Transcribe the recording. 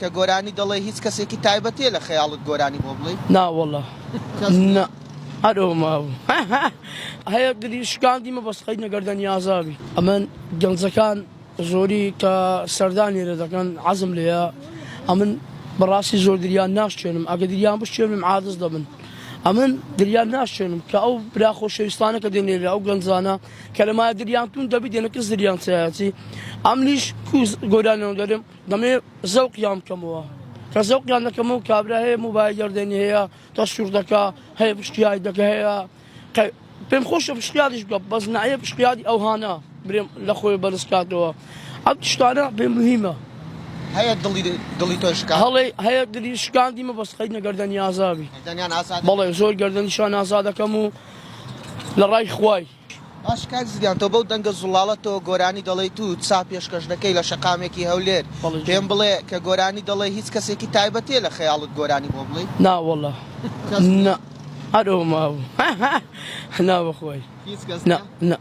کە گۆرانی دەڵێی هیچ کەسێکی تایبەتیە لە خەیاڵت گۆرانی بۆ بڵێی؟ نا وەڵا کەس نیە؟ نا هەر ئەوە مابوو هەیە دلی شکاندیمە بەس قەید نەگەردەنی ئازابی. ئەمن گەنجەکان زۆری کە سەردان لێرە دەکەن عەزم لێیە ئەمن بەڕاستی زۆر دریان ناشکێنم ئەگە دریان بشکێنم عادز دەبن ئەمن دریان ناشکێنم کە ئەو برا خۆشەویستانە کە دێن لێرە ئەو گەنجانە کە لە مایە دریان تون دەبی دێنە کەس دریان چایەتی ئەمنیش کوز گۆرانیان دەرم دەمێ زەوقیان بکەمەوە کە زەوقیان دەکەمەوە کابرا هەیە موبایل دەردێنی هەیە تەسویر دەکا هەیە پشتیای دەکە هەیە پێم خۆشە پشتیادیش بکە بەس نایە پشتیادی ئەوهانە برێم لە خۆی بەرز کاتەوە ئەم شتانە پێم مهمە هەیە دڵی دڵی تۆ شکا هەڵێ هەیە دلی شکاندیمە بەس قەید نەگەردەنی ئازابی گەردەنیان ئازاد بەڵێ زۆر گەردەنیشان ئازادەکەم و لە ڕای خوای. باش کاک زریان تۆ بەو دەنگە زوڵاڵە تۆ گۆرانی دەڵێیت و چا پێشکەش دەکەی لە شەقامێکی هەولێر بەڵێ جوان. پێم بڵێ کە گۆرانی دەڵێی هیچ کەسێکی تایبەتیە لە خەیاڵت گۆرانی بۆ بڵێی؟ نا وەڵا کەس نیە؟ نا هەر ئەوە مابوو نا بەخوای هیچ کەس نا نیە؟ نا.